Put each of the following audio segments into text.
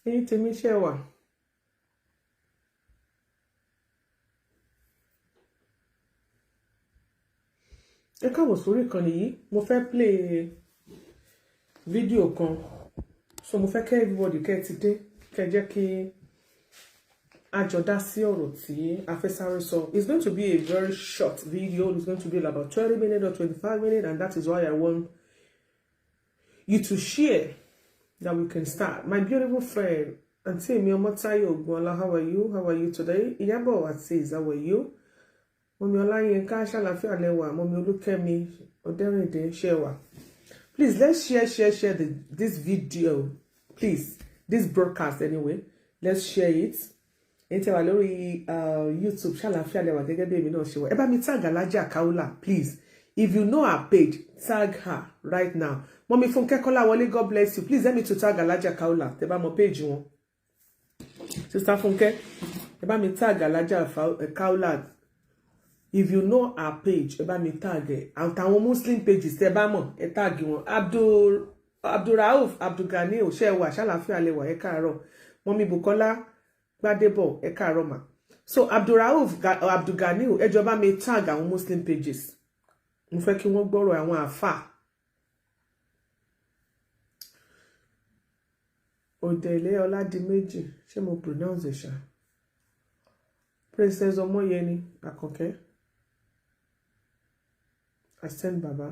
Ẹ̀yin tèmi, ṣe wà? Ẹ káàbọ̀ sórí ìkànnì yìí. Mo fẹ́ play fídíò kan, so mo fẹ́ kẹ́ everybody kẹ́ ti dé, kẹ́ jẹ́ kí a jọ dá sí ọ̀rọ̀ tí a fẹ́ sáré sọ. It's going to be a very short video. It's going to be about 20 minutes or 25 minutes, and that is why I want you to share that we can start. My beautiful friend, Aunty mi Ọmọ́táyọ̀ Ògúnọlá, how are you? How are you today? Ìyábọ̀ Azeez, how are you? Mummy Ọláyínká, ṣàlàáfíà lẹ wà? Mummy Olúkẹ́mi Ọ̀dẹ́rìndé, ṣe wà? Please, let's share, share, share this video, please. This broadcast anyway, let's share it. Ẹ̀yin tẹ́ wà lórí YouTube, ṣàlàáfíà lẹ wà gẹ́gẹ́ bí èmi náà ṣe wà? Ẹ bá mi tag Alhaja Kaola, please. If you know her page, tag her right now. Mummy Fúnkẹ́ Kọ́láwọlé, God bless you. Please help me to tag Alhaja Kaola. Tẹ́ bá mọ page wọn, Sister Fúnkẹ́, ẹ bá mi tag Alhaja Kaola. If you know her page, ẹ bá mi tag ẹ. Àtàwọn Muslim pages tẹ́ bá mọ̀, ẹ tag wọn. Abdulrauf Abdulgani, ṣe wà? Ṣàlàáfíà lẹ wà? Ẹ káàárọ̀. Mummy Bukola Gbadebo, ẹ káàárọ̀ mà. So Abdulrauf Abdulgani, ẹ jọ̀ọ́, bá mi tag àwọn Muslim pages. Mo fẹ́ kí wọ́n gbọ́rọ̀ àwọn àáfàá. Òdèlé Ọládìméjì, ṣé mo pronounce ẹ̀ ṣá? Princess Ọmọyẹni Àkànkẹ́, Ascend Baba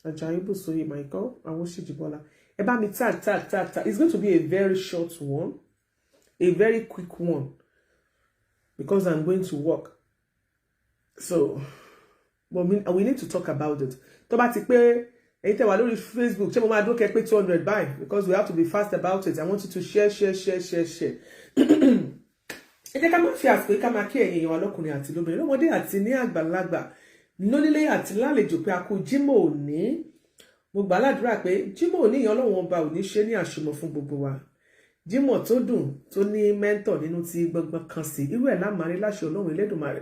Ajayi Busoye Michael Awoshijibola, ẹ bá mi tag, tag, tag, tag. It's going to be a very short one, a very quick one, because I'm going to work. So, but we need to talk about it. Tó bá ti pé, ẹ̀yin tẹ́ wà lórí Facebook, ṣé mo máa dúró kẹ́ pé 200 báyìí? Because we have to be fast about it. I want you to share, share, share, share, share. Ẹ jẹ́ ká máa fi àsìkò yìí ká máa kí ẹ̀yin èèyàn wa, lọ́kùnrin àti lóbìnrin, lọ́mọdé àti ní àgbàlagbà, lónílé àti lálejò, pé a kú Jímọ̀ òní. Mo gbà ládùúrà pé Jímọ̀ òní yẹn, Ọlọ́run Ọba ò ní ṣe ní àṣemọ fún gbogbo wa. Jímọ̀ tó dùn, tó ní mẹ́ńtọ̀ nínú, tí gbọngbọn kan sí irú ẹ̀ lámàrí láṣẹ Ọlọ́run Elédùmarè.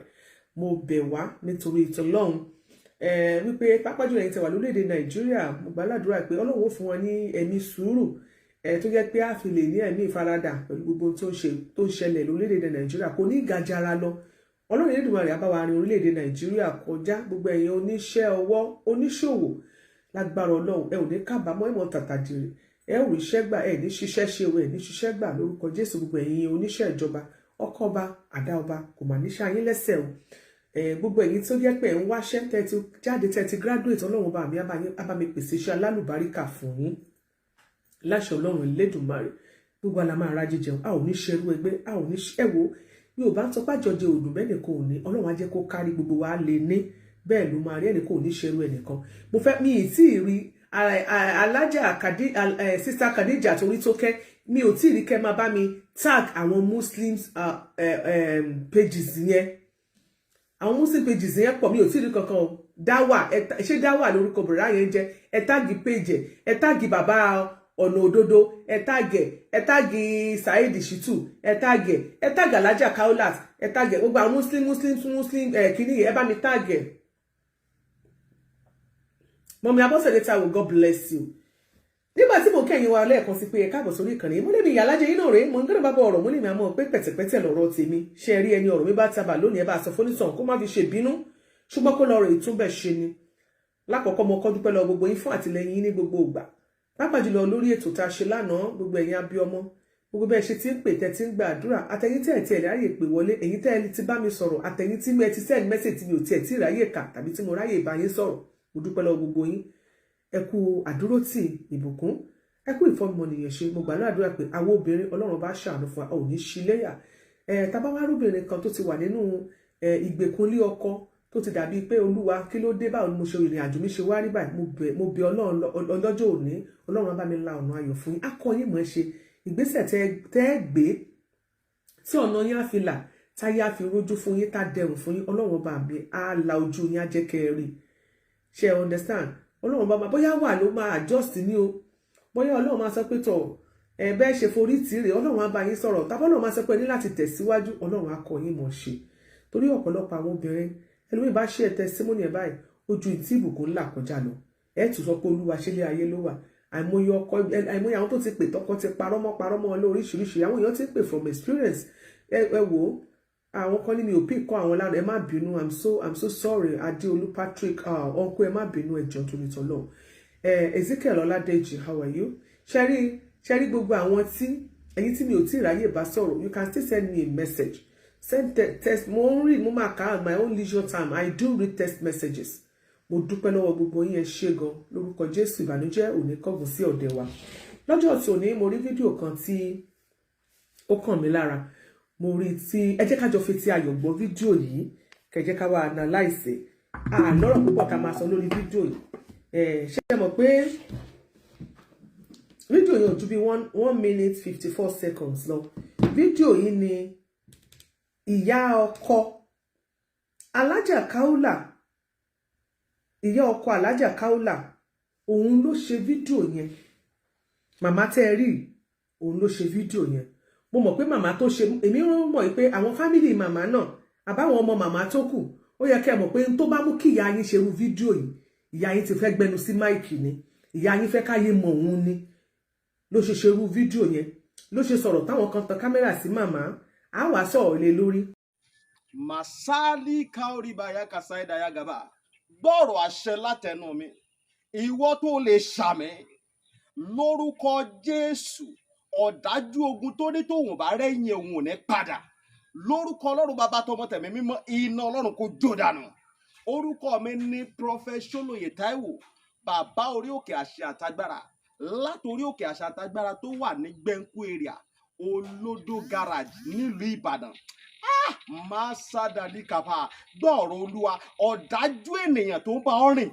Mo bẹ̀ wá nítorí ìtọ́lọ́run wípé pápá jùlọ ẹ̀yin tẹ́ wà lórílẹ̀‐èdè Nàìjíríà, mo gbà ládùúrà pé Ọlọ́run ó fún wọn ní ẹ̀mí sùúrù tó jẹ́ pé a fi lè ní ẹ̀mí ìfaradà pẹ̀lú gbogbo tó ń ṣẹlẹ̀ lórílẹ̀‐èdè Nàìjíríà. Kò ní gajara lọ. Ọlọ́run Elédùmarè á bá wa rin orílẹ̀‐èdè Nàìjíríà kọjá. Gbogbo ẹ̀yin oníṣẹ́ ọwọ́, oníṣòwò, lágbára Ọlọ́run, ẹ ò ní kábàámọ̀, ẹ̀mọ́ tàtàjèrè, ẹ ò ríṣẹ́ gbà, ẹ ní ṣiṣẹ́ ṣe o, ẹ ní ṣiṣẹ́ gbà lórúkọ Jésù. Gbogbo ẹ̀yin oníṣẹ́ ìjọba, ọkọ̀ ọba, àdá ọba kò mà ní ṣáyín lẹ́sẹ̀ o. Gbogbo ẹ̀yin tó jẹ́ pé ẹ̀ ń wáṣẹ́, tẹ́ ti jáde, tẹ́ ti graduate, Ọlọ́run bá mi á bá mi pèsè iṣẹ́ alálùbáríkà fún yín láṣẹ Ọlọ́run Elédùmarè. Gbogbo àlà máa ra jíjẹun, a ò ní ṣerú ẹgbẹ́, a ò ní. Ẹ wo, Yorùbá ń sọ pé àjọjẹ òdùn bẹ́ẹ̀ nìkan ò ní. Ọlọ́run á jẹ́ kó kárí gbogbo wa lè ní bẹ́ẹ̀ ló máa rí. Ẹnìkan ò ní ṣerú ẹnìkan. Mo fẹ́ mi ì tí ì rí Alájà Sister Khadija torí tó kẹ́ mi ò tí ì rí kẹ́ máa bá mi tag àwọn Muslims pages yẹn. Àwọn Muslim pages yẹn pọ̀, mi ò tí ì rí kankan o. Dáwà, ṣé Dáwà lórúkọ bùrọ̀dá yẹn jẹ́? Ẹ tag page, ẹ tag bàbá ọ̀nà òdodo, ẹ tag ẹ tag Saheed Shittu, ẹ tag ẹ tag Alhaja Kaulat, ẹ tag gbogbo àwọn Muslim, Muslim, Muslim ẹ kìíní, ẹ bá mi tag ẹ. Mummy Abọ́sẹ̀dé Táíwò, God bless you. Nígbà tí mo kẹ́yìn wa lẹ́ẹ̀kan sí pé ẹ káàbọ̀ sórí ìkànnì, mo lè mi ìyá alájẹ yín náà rèé. Mo ń gbọ́dọ̀ bá bọ̀ ọ̀rọ̀, mo lè mi àmọ́ pé pẹ̀tẹ̀pẹ̀tẹ̀ lọ̀rọ̀ tèmi ṣe rí. Ẹni ọ̀rọ̀ mi bá tabà lónìí, ẹ bá sọ fónítàn kó má fi ṣe bínú, ṣùgbọ́n kó lọ rè túnbẹ̀ ṣe ni. Lákọ̀ọ́kọ́, mo kọ́ dúpẹ́ lọ gbogbo yín fún àtìlẹyìn yín ní gbogbo ìgbà, pàápàá jùlọ lórí ètò tá a ṣe lánàá. Gbogbo ẹ̀yin abíọmọ, gbogbo bẹ́ẹ̀ ṣe ti ń pè, tẹ́ ti ń gbàdúrà, àtẹ̀yin tẹ́ ẹ̀ tí ẹ̀ ráyè pè wọlé, ẹ̀yin tẹ́ ẹ ti bá mi sọ̀rọ̀, àtẹ̀yin tí ẹ ti send message tí mi ò tiẹ̀ tí ráyè kà tàbí tí mo ráyè bá yín sọ̀rọ̀, mo dúpẹ́ lọ́wọ́ gbogbo yín. Ẹ kú àdúrótì, ìbùkún, ẹ kú ìfọmọnìyàn ṣe. Mo gbà ládùúrà pé àwọn obìnrin, Ọlọ́run bá ṣàánú fún wa, ò ní ṣíléyà. Ẹ tá bá wá rúbìnrin kan tó ti wà nínú ìgbèkúnlé ọkọ, tó ti dàbí pé, Olúwa, kí ló dé? Báwo ni mo ṣe ìrìn àjò mi ṣe wá rí báyìí? Mo bẹ̀ Ọlọ́run ọlọ́jọ́ òní, Ọlọ́run á bá mi la ọ̀nà ayọ̀ fún yín, á kọ́ yín mọ̀ ẹ́ ṣe ìgbésẹ̀ tẹ́ ẹ gbé tí ọ̀nà yín á fi là, táyé á fi rójú fún yín, tá dẹrùn fún yín. Ọlọ́run bá mi á la ojú yín, á jẹ́ kẹ́ ẹ rí. Ṣe ẹ understand? Ọlọ́run bá máa, bóyá wà ló máa adjust ní o, bóyá Ọlọ́run máa sọ pé tọ̀ ẹ bẹ́ẹ̀ ṣe forí tì rè, Ọlọ́run á bá yín sọ̀rọ̀, tàbí Ọlọ́run máa sọ pé ní láti tẹ̀síwájú, Ọlọ́run á kọ́ yín mọ̀ ṣe. Torí ọ̀pọ̀lọpọ̀ àwọn obìnrin, ẹlòmíì bá ṣe testimony ẹ̀ báyìí, ojú ìtí ìbùkún ńlá kọjá lọ, ẹ tún sọ pé Olúwa, ṣe lé ayé ló wà. Àìmọye ọkọ, àìmọye àwọn tó ti pè, tọkọ ti parọ́ mọ́ lóríṣiríṣi. Àwọn èèyàn ti ń pè from experience. Ẹ wò ó, àwọn kan ní mi ò pick call àwọn lánàá. Ẹ má bínú, I'm so sorry. Adéolú Patrick, uncle, ẹ má bínú, ẹ jọ̀ọ́, torí tọ́lọ́. Ezekiel Ọládèjì, how are you? Ṣẹ́rí ṣẹ́rí, gbogbo àwọn tí ẹ̀yin tí mi ò tí ì ráyè bá sọ̀rọ̀, you can still send me a message, send text. Mo ń read, mo máa kà á my own leisure time. I do read text messages. Mo dúpẹ́ lọ́wọ́ gbogbo yín, ẹ ṣé gan. Lórúkọ Jésù, ìbànújẹ́ ò ní kángun sí ọ̀dẹ̀ wa. Lọ́jọ́ tí òní, mo rí fídíò kan tí ó kàn mí lára. Mo rí tí ẹ jẹ́ ká jọ fi ti ayọ̀ gbọ́ fídíò yìí, kẹ́ jẹ́ ká wá analyse. Àlọ́rọ̀ púpọ̀ ká máa sọ lórí fídíò yìí. Ṣé ẹ mọ̀ pé fídíò yìí ò ju bí 1 minute 54 seconds lọ? Fídíò yìí ni ìyá ọkọ Alájà Kaula, ìyá ọkọ Alájà Kaula, òun ló ṣe fídíò yẹn. Màmá tẹ́ ẹ rí, òun ló ṣe fídíò yẹn. Mo mọ̀ pé màmá tó ṣe, èmi ń mọ̀ pé àwọn family màmá náà, àbáwọn ọmọ màmá tó kù, ó yẹ kẹ́ ẹ mọ̀ pé n tó bá mú kí ìyá yín ṣerú fídíò yìí, ìyá yín ti fẹ́ gbẹnu sí mic ni, ìyá yín fẹ́ káyé mọ̀ òun ni ló ṣe ṣerú fídíò yẹn, ló ṣe sọ̀rọ̀ táwọn kan tan kámẹ́rà sí màmá. Á wàá sọ̀rọ̀ lé lórí. Masali kaoribaya kasaidaya gaba, gbọ́rọ̀ àṣẹ látẹnu mi. Ìwọ tó lè ṣàmì lórúkọ Jésù, ọ̀dájú ogun tó ní tóun bá rẹ́yìn òun ò ní padà, lórúkọ Ọlọ́run Bàbá, tọmọ, tẹ̀mí mímọ́, iná Ọlọ́run kò jó dànù. Orúkọ mi ní Prophet Ṣólóyè Táíwò, bàbá orí òkè àṣẹ àtagbára, látòrí òkè àṣẹ àtagbára tó wà ní Gbẹ̀ǹkú area, Olódó Garage, nílùú Ìbàdàn. Máa sádàlí kàfà, gbọ́ọ̀rọ̀ Olúwa. Ọ̀dájú ènìyàn tó ń bá ọ rìn,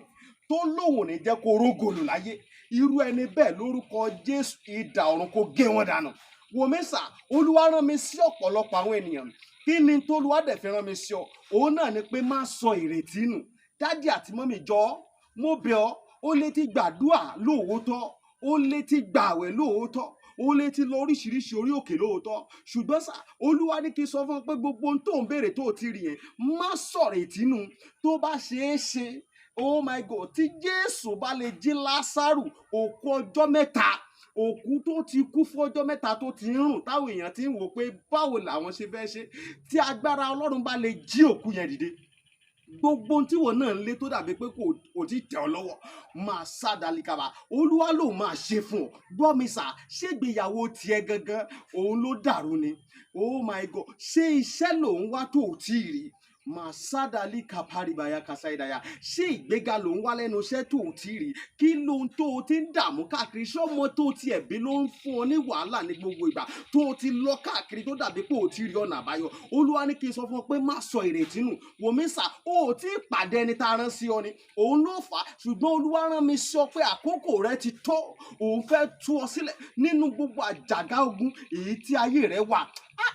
tó lóun ò ní jẹ́ kó rógòlù láyé, irú ẹni bẹ́ẹ̀, lórúkọ Jésù, idà ọ̀run kó gé wọn dànù. Wòmísà, Olúwa rán mi sí ọ̀pọ̀lọpọ̀ àwọn ènìyàn. Kí ni tólúwa dẹ̀ fi rán mi sí ọ? Òun náà ni pé má sọ ìrètí nù. Daddy àti mummy, jọ̀ọ́, mo bẹ̀ ọ́. Ó lè ti gbàdúà lóòótọ́, ó lè ti gbààwẹ̀ lóòótọ́, ó lè ti lọ oríṣiríṣi orí òkè lóòótọ́, ṣùgbọ́n sá, Olúwa ní kí n sọ fún ọ pé gbogbo ohun tó ń béèrè tó ti rí yẹn, má sọ̀rọ̀ ìtínú. Tó bá ṣeé ṣe, oh my God, tí Jésù bá lè jí Lásárù, òkú ọjọ́ 3, òkú tó ti kú fún ọjọ́ 3, tó ti ń rùn, táwọn èèyàn ti ń wò pé báwo làwọn ṣe fẹ́ ṣe, tí agbára Ọlọ́run bá lè jí òkú yẹn dìde, gbogbo ohun tí wọn náà ń lé tó dàbí pé kò tí tẹ̀ ọ́ lọ́wọ́, máa sá dalikaba, Olúwa ló máa ṣe fún ọ. Gbọ́ mi sà, ṣégbéyàwó tiẹ̀ gangan òun ló dàrú ni? Oh my God, ṣé iṣẹ́ lòun wá tó ò tí ì rí? Màsádàlì kàpárìbàyà kàsáìdàyà, ṣé ìgbéga ló ń wá lẹ́nu iṣẹ́ tó ò tí ì rí? Kí lóhun tó o ti ń dààmú káàkiri? Ṣọ́mọ tó o tiẹ̀ bí ló ń fún ọ ní wàhálà ní gbogbo ìgbà tó o ti lọ káàkiri, tó dàbí pé o ti rí ọ̀nà àbáyọ? Olúwa ní kí n sọ fún ọ pé má sọ ìrètí nù. Wòmísà, o ò tí ì pàdé ẹni tá a rán sí ọ ni, òun ló fà á. Ṣùgbọ́n Olúwa rán mi sọ pé àkókò rẹ ti tó. Òun fẹ́ tú ọ sílẹ̀ nínú gbogbo àjàgà ogun èyí tí ayé rẹ wà.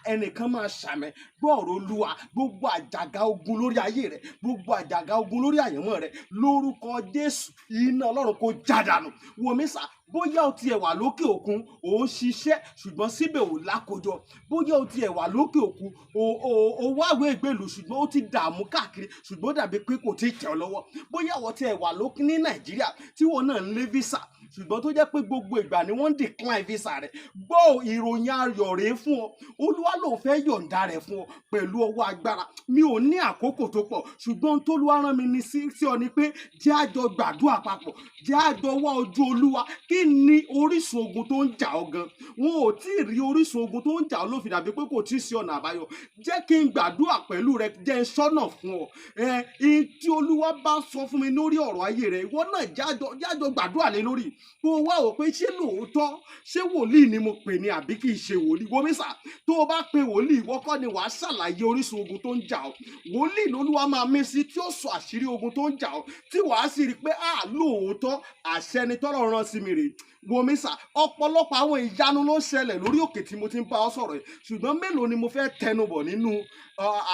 Ẹnìkan máa ṣàmẹ, gbọ́ọ̀rọ̀ Olúwa. Gbogbo àjàgà ogun lórí ayé rẹ, gbogbo àjàgà ogun lórí àyànmọ́ rẹ, lórúkọ Jésù, iná Ọlọ́run kò já dànù. Wòmísà, bóyá o tiẹ̀ wà lókè òkun, ò ń ṣiṣẹ́, ṣùgbọ́n síbẹ̀ ò lákòjọ. Bóyá o tiẹ̀ wà lókè òkun, o wáwé ìgbèlú, ṣùgbọ́n ó ti dààmú káàkiri, ṣùgbọ́n ó dàbí pé kò tí ì tẹ̀ ọ́ lọ́wọ́. Bóyá o tiẹ̀ wà lókè ní Nàìjíríà, tí wọn náà ń lé visa, ṣùgbọ́n tó jẹ́ pé gbogbo ìgbà ni wọ́n ń decline visa rẹ̀, gbọ́, ìròyìn ayọ̀ rèé fún ọ. Olúwa lòun fẹ́ yọ̀ǹda rẹ̀ fún ọ pẹ̀lú ọwọ́ agbára. Mi ò ní àkókò tó pọ̀, ṣùgbọ́n tólúwa rán mi ní sí ọ ni pé jẹ́ àjọ gbàdúrà papọ̀, jẹ́ àjọ wá ojú Olúwa. Kí ni orísun ogun tó ń jà ọ́ gan? Wọn ò tí ì rí orísun ogun tó ń jà ọ́ ló fi dàbí pé kò tí ì sí ọ̀nà àbáyọ. Jẹ́ kí n gbàdúrà pẹ̀lú rẹ, jẹ́ n sọ́nà fún ọ. Ẹ ẹ tí Olúwa bá sọ fún mi lórí ọ̀rọ̀ ayé rẹ, ìwọ náà jájọ gbàdúrà lé lórí, kó o wá wò pé ṣé lóòótọ́, ṣé wòlíì ni mo pè ní àbí kì í ṣe wòlíì. Wòmísà, tó o bá pe wòlíì, ìwọ kọ́ ni wàá ṣàlàyé orísun ogun tó ń jà ọ́. Wòlíì lolúwa máa mí sí, tí ó sọ àṣírí ogun tó ń jà ọ́, tí wàá sì rí i pé à lóòótọ́, àṣẹ ni tọ́lọ̀ rán sí mi rèé. Wòmísà, ọ̀pọ̀lọpọ̀ àwọn ìyanu ló ń ṣẹlẹ̀ lórí òkè tí mo ti ń bá ọ sọ̀rọ̀ yìí, ṣùgbọ́n mélòó ni mo fẹ́ tẹnubọ̀ nínú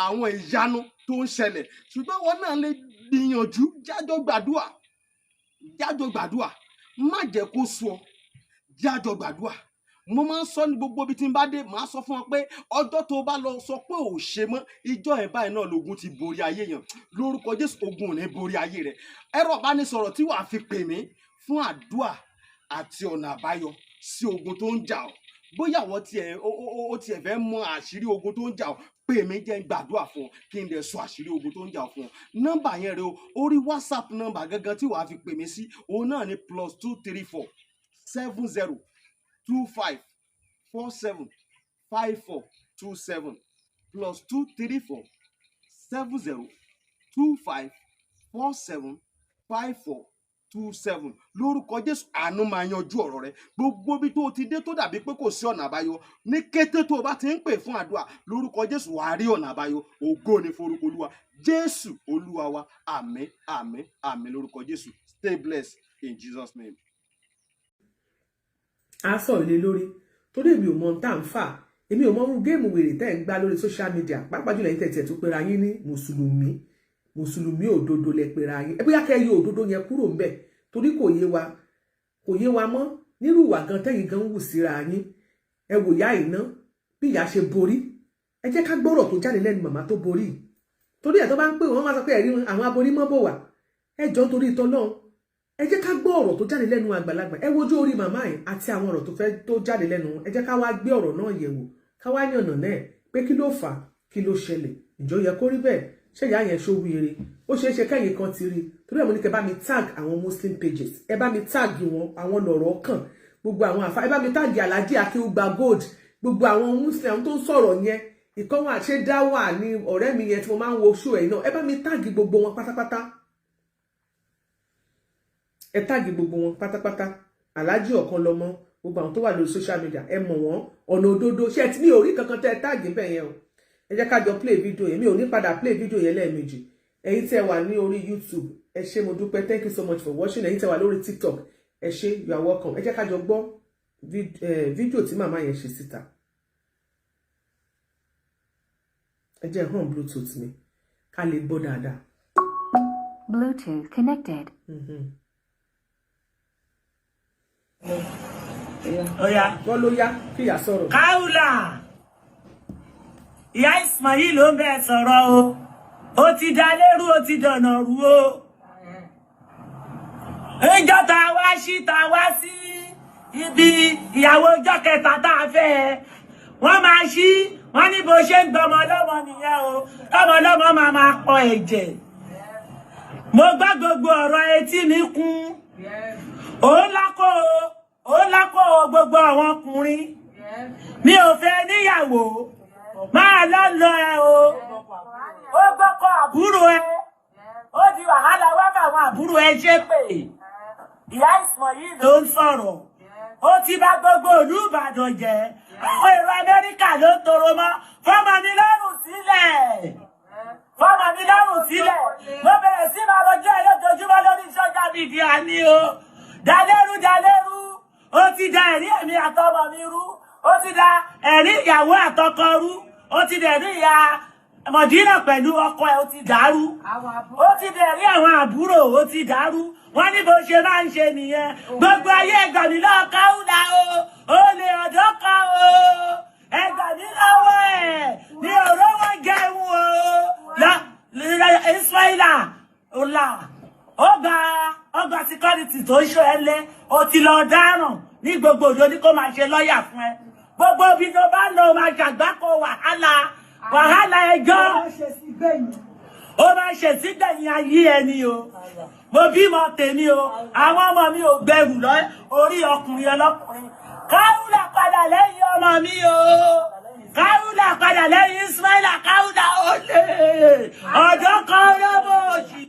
àwọn ìyanu tó ń ṣẹlẹ̀? Ṣùgbọ́n wọn náà lè gbìyànjú, jájọ gbàdúà, jájọ gbàdúà. Má jẹ́ kó sú ọ, jájọ gbàdúà. Mo máa ń sọ ní gbogbo ibi tí n bá dé, màá sọ fún ọ pé ọjọ́ tó o bá lọ sọ pé ò ṣe mọ́, ìjọ ẹ̀ báyìí náà lógun ti borí ayé yẹn. Lórúkọ Jésù, ogun ò ní borí ayé rẹ. Ẹ̀rọ ìbánisọ̀rọ̀ tí wàá fi pè mí fún àdúà. Àti ọ̀nà àbáyọ sí ogun tó ń jà ọ́. Bóyá àwọn tiẹ̀ ó tiẹ̀ fẹ́ mọ àṣírí ogun tó ń jà ọ́, pè mí, jẹ́ n gbàdúrà fún ọ, kí n dẹ̀ sọ àṣírí ogun tó ń jà ọ́ fún ọ. Nọ́mbà yẹn rẹ o, orí WhatsApp nọ́mbà gangan tí wàá fi pè mí sí, òun náà ni +234 70 25 47 54 27, +234 70 25 47 54 27. Lórúkọ Jésù, àánú máa yanjú ọ̀rọ̀ rẹ. Gbogbo ibi tó o ti dé tó dàbí pé kò sí ọ̀nà àbáyọ, ní kété tó o bá ti ń pè fún àdúrà, lórúkọ Jésù, wàá rí ọ̀nà àbáyọ. Ògo ni forúkọ Olúwa. Jésù Olúwa wa. Àmín, àmín, àmín lórúkọ Jésù. Stay blessed in Jesus' name. A sọ̀rọ̀ lé lórí torí èmi ò mọ ohun tá à ń fà. Èmi ò mọ irú game wèrè tẹ́ ẹ̀ ń gbá lórí social media, pàápàá jùlọ ẹ̀yin tẹ̀ tó pera yín ní mùsùlùmí. Mùsùlùmí òdodo lẹ pera yín. Ẹ bóyá kẹ́ ẹ yọ òdodo yẹn kúrò ńbẹ̀, torí kò yé wa, kò yé wa mọ́ nírú ìwà gan tẹ́yìn gan ń wù síra yín. Ẹ wò ìyá ìná bí ìyá ṣe borí. Ẹ jẹ́ ká gbọ́rọ̀ tó jáde lẹ́nu màmá tó borí, torí ẹ̀ tó bá ń pè wọ́n, máa sọ pé ẹ̀rí àwọn aborí mọ́ bò wá. Ẹ jọ, nítorí ìtọ́ náà, ẹ jẹ́ ká gbọ́ ọ̀rọ̀ tó jáde lẹ́nu àgbàlagbà. Ẹ wojú orí màmá yìí àti àwọn ọ̀rọ̀ tó fẹ́ tó jáde lẹ́nu. Ẹ jẹ́ ká wá gbé ọ̀rọ̀ náà yẹ̀wò, ká wá yànnà náà pé kí ló fà á, kí ló ṣẹlẹ̀, ǹjọ́ yẹ kó rí bẹ́ẹ̀? Ṣé ìyá yẹn ṣó wíire? Ó ṣeé ṣe kẹ́yìn kan ti rí, torí ẹ̀ mo ní kẹ́ bá mi tag àwọn Muslim pages. Ẹ bá mi tag wọn, àwọn lọ̀rọ̀ kàn, gbogbo àwọn àfa. Ẹ bá mi tag Alhaji Akéwùgbà Gold, gbogbo àwọn Muslim tó ń sọ̀rọ̀ yẹn. Ìkọ́wọ́n àṣẹ dáwà ní ọ̀rẹ́ mi yẹn tí mo máa ń wo show ẹ̀ náà. Ẹ bá mi tag gbogbo wọn pátápátá. Ẹ tag gbogbo wọn pátápátá. Alhaji ọ̀kan lọ́mọ, gbogbo àwọn tó wà lórí social media, ẹ mọ̀ wọ́n. Ọ̀nà òdodo ṣé ẹ ti ní orí kankan tẹ́ ẹ tag bẹ́ẹ̀ yẹn o. Ẹ jẹ́ ká jọ play video yẹn. Mi ò ní padà play video yẹn lẹ́ẹ̀mejì. Ẹ̀yin tẹ́ wà ní orí YouTube, ẹ ṣé, mo dúpẹ́. Thank you so much for watching. Ẹ̀yin tẹ́ wà lórí TikTok, ẹ ṣé, you are welcome. Ẹ jẹ́ ká jọ gbọ́ fídíò tí màmá yẹn ṣe síta. Ẹ jẹ́ hàn Bluetooth mi ká lè gbọ́ dáadáa. Bluetooth connected. Ó yá. Wọ́n ló yá kí ìyá sọ̀rọ̀. Káùlà, ìyá Ismail ló ń bẹ sọ̀rọ̀ o. Ó ti da lérú, ó ti dọ̀nà rú o. Ìjọ tá a wá sí, tá a wá sí ibi ìyàwó ọjọ́ kẹta tá a fẹ́ ẹ, wọ́n máa ṣí wọ́n ní bó ṣe ń gbọmọ lọ́mọ nìyẹn o, tọmọ lọ́mọ máa máa pọ ẹ̀jẹ̀. Mo gbọ́ gbogbo ọ̀rọ̀, etí mi kún. Òun lákò o, òun lákò o. Gbogbo àwọn ọkùnrin mi ò fẹ́ níyàwó máa lọ lọ ẹ o. Ó gbọ́kọ̀ àbúrò ẹ, ó di wàhálà wá fáwọn àbúrò ẹ ṣe pé ìyá Ismail ló ń sọ̀rọ̀. Ó ti bá gbogbo ìlú Ìbàdàn jẹ́. Àwọn èrò Amẹ́ríkà ló ń tọrọ mọ́ fọ́mọ mi lọ́rùn sílẹ̀, fọ́mọ mi lọ́rùn sílẹ̀. Mo bẹ̀rẹ̀ sí máa rojọ́ ẹ lójoojúmọ́ lórí social media ni o. Dalẹ́rú, dalẹ́rú. Ó ti da ẹ̀rí ẹ̀mí àtọmọ mi rú, ó ti da ẹ̀rí ìyàwó àtọkọ rú, ó ti dẹ̀rí ìyá Mọ̀dínà pẹ̀lú ọkọ ẹ̀, ó ti dàrú, ó ti dẹ̀rí àwọn àbúrò, ó ti dàrú. Wọ́n ní bó ṣe máa ń ṣe nìyẹn. Gbogbo ayé, ẹgbà mí lọ́wọ́ Káúlà o, ó lè ọ̀dọ́ kan o. Ẹgbà mí lọ́wọ́ ẹ̀ ní òró wọn jẹun o. Ismaila ọ̀la, ó gba security tó ń ṣọ́ ẹ lé. Ó ti lọ dáràn ní gbogbo òdo ní kó máa ṣe lọ́ọ̀yà fún ẹ. Gbogbo ibi tó bá lọ, máa ṣàgbákò wàhálà, wàhálà ẹjọ́. Ó máa ṣe sígbẹ̀yìn ayé ẹni o. Mo bímọ tèmi o, àwọn ọmọ mi ò gbẹrù lọ orí ọkùnrin ọlọ́kùnrin. Káúlà, padà lẹ́yìn ọmọ mi o. Káúlà, padà lẹ́yìn Ismaila. Káúlà, olè ọ̀dọ́ kan lọ́bọ̀ òṣì.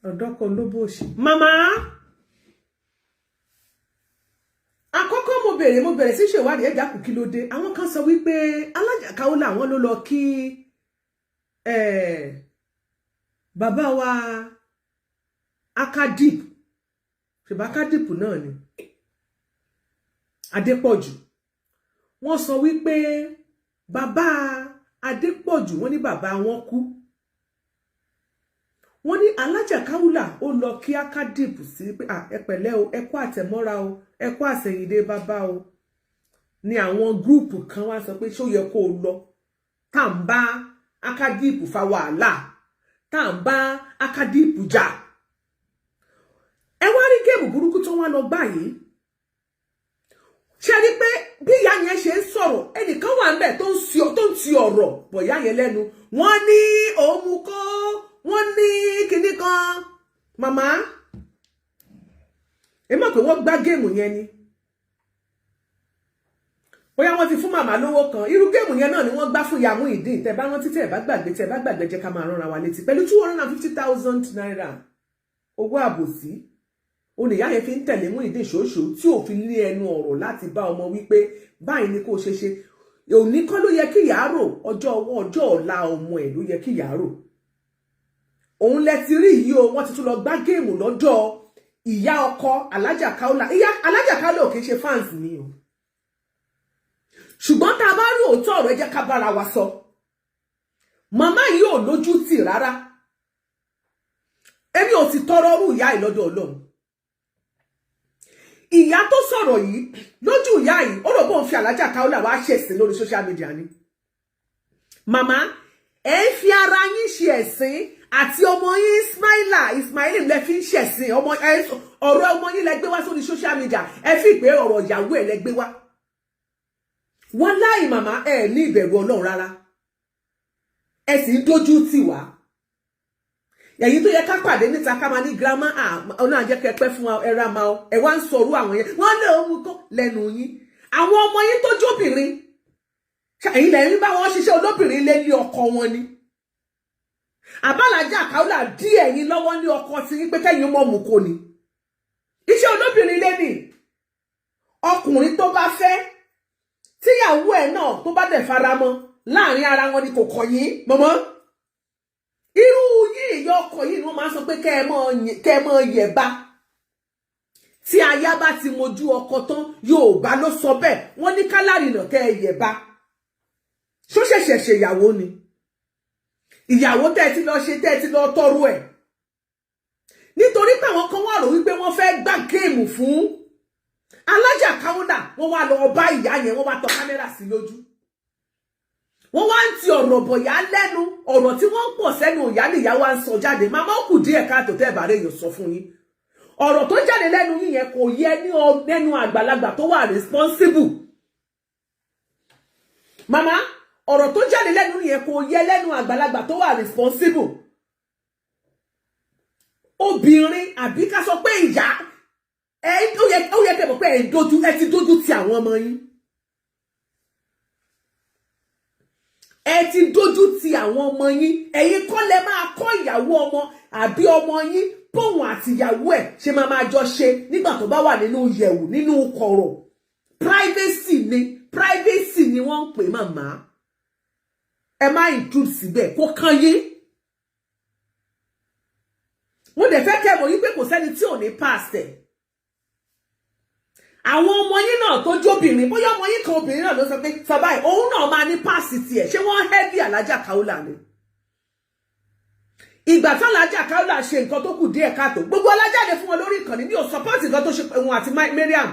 Ọ̀dọ́ kan ló bó ṣe. Màmá àkọ́kọ́, mo bèrè, mo bẹ̀rẹ̀ sí ṣèwádìí ẹ̀dá kù, kí ló dé? Àwọn kan sọ wípé alájà Káúlà, àwọn ló lọ kí bàbá wa Akadip. Ṣèbá Akadip náà ni Adépọ̀jù. Wọ́n sọ wípé bàbá Adépọ̀jù, wọ́n ní bàbá wọn kú. Wọ́n ní alájà Káúlà ó lọ kí Akadip sí pé ẹ pẹ̀lẹ́ o, ẹ kú àtẹ̀mọ́ra o, ẹ kú àsẹ̀yìndé bàbá o. Ní àwọn group kan wá sọ pé ṣó yẹ kó o lọ tá à ń bá Akadip fa wàhálà, tá à ń bá Akadip jà? Ẹ wá rí game burúkú tó wá lọ gbà yìí. Ṣe rí pé bí ìyá yẹn ṣe ń sọ̀rọ̀, ẹnìkan wà ńbẹ̀ tó ń ti ọ̀rọ̀ bọ̀ ìyá yẹn lẹ́nu. Wọ́n ní òun kọ́, wọ́n ní kinní kan. Màmá, ẹ mọ̀ pé wọ́n gbá game yẹn ni. Bóyá wọ́n ti fún màmá lówó kan. Irú game yẹn náà ni wọ́n gbá fún ìyá Muyideen. Tẹ́ bá rántí, tẹ́ bá gbàgbé, tẹ́ bá gbàgbé, jẹ́ ká máa ránra wa létí. Pẹ̀lú ₦250,000 owó àbòsí òun ìyá yẹn fi ń tẹ̀lé Muyideen ṣoṣo, tí ò fi ní ẹnu ọ̀rọ̀ láti bá ọmọ wípé báyìí ni kò ṣe ṣe. Òní kọ́ ló yẹ kí ìyá rò, ọjọ́ ọwọ́, ọjọ́ ọ̀la ọmọ ẹ̀ ló yẹ kí ìyá rò. Òun lẹ ti rí yìí o. Wọ́n ti tún lọ gbá game lọ́dọ̀ ìyá ọkọ Alájà Kaola. Ìyá Alájà Kaola ò kì í ṣe fans mi o, ṣùgbọ́n tá a bá rí òótọ́ ọ̀rọ̀, ẹ jẹ́ ká bára wa sọ. Màmá yìí ò lójú tì rárá. Èmi ò sì tọrọ ọrú ìyá yìí lọ́dọ̀ Ọlọ́run. Ìyá tó sọ̀rọ̀ yìí, lójú ìyá yìí, ó rò bóun fi Alájà Kaola wá ṣẹ̀sìn lórí social media ni. Màmá, ẹ ń fi ara yín ṣe ẹ̀sìn àti ọmọ yín Ismaila Ismaili lẹ fi ń ṣẹ̀sìn. Ọmọ ọ̀rọ̀ ọmọ yín lẹ gbé wá sórí social media. Ẹ fi pé ọ̀rọ̀ ìyàwó ẹ lẹ gbé wá. Wọ́n láì, màmá, ẹ ní ìbẹ̀rù Ọlọ́run rárá. Ẹ sì ń dójú tì wá. Ẹ̀yin tó yẹ ká pàdé níta, ká máa ní, "Grandma, ọ̀nà àjẹkẹ́ pẹ́ fún wa, ẹ ra máa." Ẹ wá ń sọ̀rọ̀ àwọn yẹn, wọ́n lé ohun kọ́ lẹ́nu yín. Àwọn ọmọ yín tó jóbìnrin, ẹ̀yin lẹ́yìn bá wọn ṣiṣẹ́ olóbìnrin lé ní ọkọ wọn ni. Àbálàjà Kaola dí ẹ̀yin lọ́wọ́ ní ọkọ tí yín pé kẹ́yìn mọ̀ mú kó ni iṣẹ́ olóbìnrin lé ní. Ọkùnrin tó bá fẹ́ tíyàwó ẹ̀ náà tó bá dẹ̀ faramọ́ láàrin ara wọn ni, kò kọ̀ yín mọ̀mọ́. Irú yìí, ìyá ọkọ yìí ni wọ́n máa ń sọ pé kẹ́ ẹ mọ́ yẹ̀ba. Tí aya bá ti mojú ọkọ tán, Yorùbá ló sọ bẹ́ẹ̀, wọ́n ní kálárìnà kẹ́ ẹ yẹ̀ba. Ṣó ṣẹ̀ṣẹ̀ ṣèyàwó ni? Ìyàwó tẹ́ ẹ ti lọ ṣe, tẹ́ ẹ ti lọ tọrọ ẹ̀, nítorí pé àwọn kan wà rò wípé wọ́n fẹ́ gbá game fún Alájà Kaola, wọ́n wá lọ bá ìyá yẹn, wọ́n wá tọ camera sí lójú, wọ́n wá ń ti ọ̀rọ̀ bọ̀yá lẹ́nu. Ọ̀rọ̀ tí wọ́n ń pọ̀ sẹ́nu ìyá nìyá wa ń sọ jáde. Màmá, ó kù díẹ̀ káàtó. Tẹ́ ẹ̀ bá rẹ̀ èèyàn sọ fún yín, ọ̀rọ̀ tó jáde lẹ́nu yín yẹn kò yẹ ní lẹ́nu àgbàlagbà tó wà responsible. Màmá, ọ̀rọ̀ tó jáde lẹ́nu yẹn kò yẹ lẹ́nu àgbàlagbà tó wà responsible. Obìnrin, àbí ká sọ pé ìyá ẹ, ó yẹ kẹ́ mọ̀ pé ẹ ń dojú, ẹ ti dojú ti àwọn ọmọ yín. Ẹ ti dojú ti àwọn ọmọ yín. Ẹ̀yin kọ́ lẹ máa kọ́ ìyàwó ọmọ àbí ọmọ yín bóun àti ìyàwó ẹ̀ ṣe máa máa jọ ṣe nígbà tó bá wà nínú yẹ̀wù, nínú kọ̀rọ̀. Privacy ni, privacy ni wọ́n ń pè. Màmá, ẹ má intrude síbẹ̀, kó kàn yín. Mo dẹ̀ fẹ́ kẹ́ mọ̀ wípé kò sẹ́ni tí ò ní past ẹ̀. Àwọn ọmọ yín náà tó jóbìnrin, bóyá ọmọ yín kan obìnrin náà ló sọ pé sọ báyìí, òun náà máa ní past tiẹ̀. Ṣé wọ́n heavy Alájà Kaola ni? Ìgbà tí Alájà Kaola ṣe nǹkan tó kù díẹ̀ káàtó, gbogbo alájáde fún wọn lórí ìkànnì. Mi ò support nǹkan tó ṣe òun àti Mariam.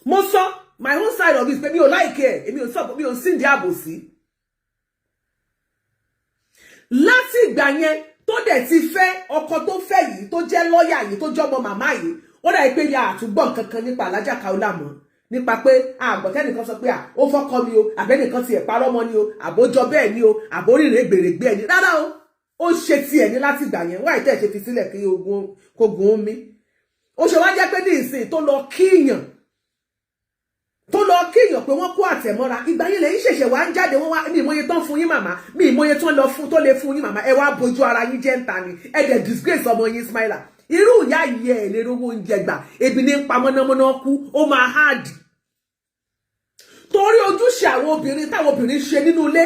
Mo sọ my own side of it pé mi ò like ẹ̀. Èmi ò sọ, mi ò sí ìdí àbòsí. Láti ìgbà yẹn tó dẹ̀ ti fẹ́ ọkọ tó fẹ́ yìí, tó jẹ́ lọ́ọ̀yà yìí, tó jọ́mọ màmá yìí, ó dà pé ya àtúgbọ̀n kankan nípa Alájà Kaola mọ́, nípa pé àgbọ̀tẹ́nìkan sọ pé ó fọ́kọ mi o, àbẹ́nìkan tiẹ̀ parọ́ mọ́ ni o, àbójọ bẹ́ẹ̀ ni o, àbórìnrìn gbèrègbè ẹ̀ ni. Rárá o, ó ṣe tiẹ̀ ní láti ìgbà yẹn. Wáyé tẹ̀ ṣe fi sílẹ̀ kí ogun kógun omi ó ṣe wá jẹ́ pé ní ìsìn tó lọ kíyàn pé wọ́n kó àtẹ̀mọ́ra, ìgbà yẹn lẹ́yìn ṣẹ̀ṣẹ̀ wá ń jáde. Wọ́n wá mi ìmọye tán fún yín, màmá, mi ìmọye tán lọ fún tó lè fún yín. Màmá, ẹ wá bójú ara yín jẹ́ ń ta ni. Ẹ dẹ̀ disgrace ọmọ yín Ismaila. Irú ìyá yìí, ẹ̀ lè rówó oúnjẹ gbà. Ebi ní pa mọ́nàmọ́ná kú, ó máa hard, torí ojúṣe àwọn obìnrin táwọn obìnrin ṣe nínú ilé,